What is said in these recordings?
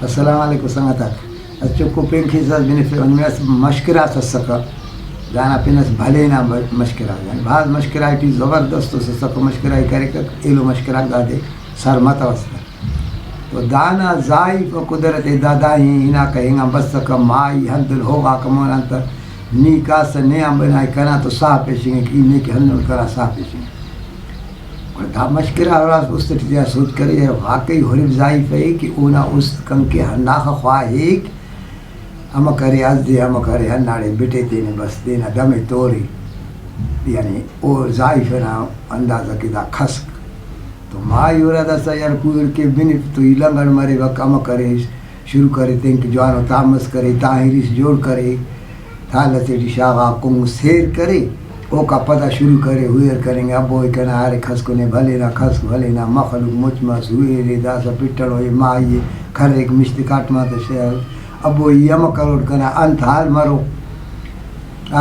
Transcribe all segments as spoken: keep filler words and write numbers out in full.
السلام علیکم سنگت آک۔ اسہ چکو پین خیسہ اس بنفے، ونمے اس مشکرہ اس اسکہ، دانا پن اس بھلے نا ب-، مشکرہ، یعنی بھاز مشکرہ ٹی زبردست اس اسکہ، مشکرہ ای کریکہ، ایلو مشکرہ دادے سر متوس تہ۔ تو دانا زائیف و قدرت دا، دا ہی ہناکہ ہنگان بسکہ، مائی ہندن ہوغاکہ مون آن تہ، نی کاسہ نے آن بنائے کنا تو ساہ پیشنگک، ای نے کہ ہندن کرا ساہ پیشنگک۔ گڑا دا مشکرہ ہراس است ٹی تینا سوچ کرے، یار واقعی ہرف زائیف ءِ کہ اونا است کنکہ ہنداخہ خواہیک، امر کرے، از دے امر کرے، ہنداڑے بٹے تینے بس تینا دم ءِ تورے، یعنی او زائیف ئنا اندازہ کہ دا کھسک۔ تو مائی ہرا داسہ یار کوئڑ کہ بنپ تو ای لنگڑ مریوک، امر کریس۔ شروع کرے تینکہ جوانو تامس کرے، تاہیریس جوڑ کرے، تھال اسے ٹی شاغا کنگ سیر کرے، اوکا پدا شروع کرے ہوئر کننگ، ابو ای کنا ارے کھسکنے بھلے نا کھسک، بھلے نا مخلوق مچ مس ہوئرے، داسہ پٹڑو اے مائی اے، کھریک مشتے کاٹما تہ شے، ابو ای امر کروٹ کنا انت حال مرو۔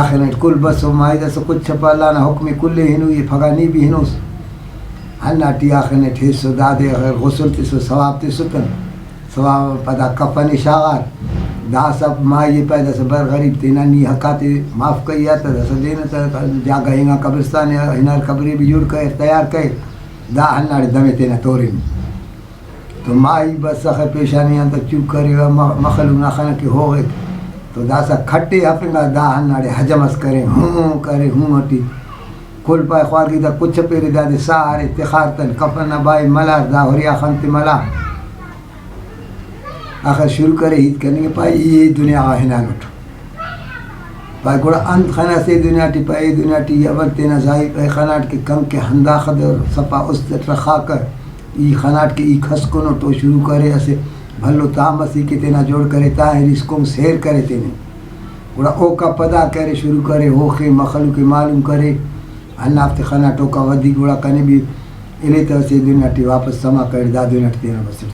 آخر اٹ کل بسو مائی داسہ کچ چھپا، اللہ نا حکم اے کل اے ہنوئی اے، پھگا نی بھی ہنوس۔ ہندا ٹی آخر اٹ ہیسو دادے غسل تسو ثواب تسو تن۔ ثواب پدا کفن ءِ شاغار۔ داسہ مائی ءِ پائے داسہ بر غریب تینا نی حق آتے معاف کئی آ تہ داسہ دینہ تہ جاگہ انگا قبرستان ءِ ہنار قبرے بھی جوڑ کریر تیار کریر۔ دا ہنداڑے دم ءِ تینا تورن۔ تو مائی بس اخہ پیشانی آن تہ چوک کرے و م-، مخلوق نا خنہ کہ ہوغک۔ تو داسہ کھٹے ہفنگا دا ہنداڑے حجم اس کرے، ہوں کرے، ہوں اٹی۔ کل پائے خوارگی دا کچ پیرے دادے ساہ ارے تخار تن کفن نا بائے ملار دا ہریا خن تے ملا۔ آخر شروع کرے ہیت کننگ، پائے ای اے دنیا غا ہنانٹ۔ پائے گڑا انت خناس اے دنیا ٹی؟ پائے اے دنیا ٹی اول تینا زائیف ءِ خناٹ کہ کنکہ ہنداخہ دے صفا است اٹ رخاکہ، ای خناٹ کہ ای کھسکنٹ، او شروع کرے اسہ بھلو تامس ای کہ تینا جوڑ کرے، تاہیریس کنگ سیر کرے تینے۔ گڑا اوکا پدا کرے شروع کرے، اوخے مخلوق ءِ معلوم کرے، ہندافتے خناٹ اوکا ودی، گڑا کنے بھی الیتو اسہ دنیا ٹی واپس سما کرے، دا دنیا ٹی تینا بسٹ۔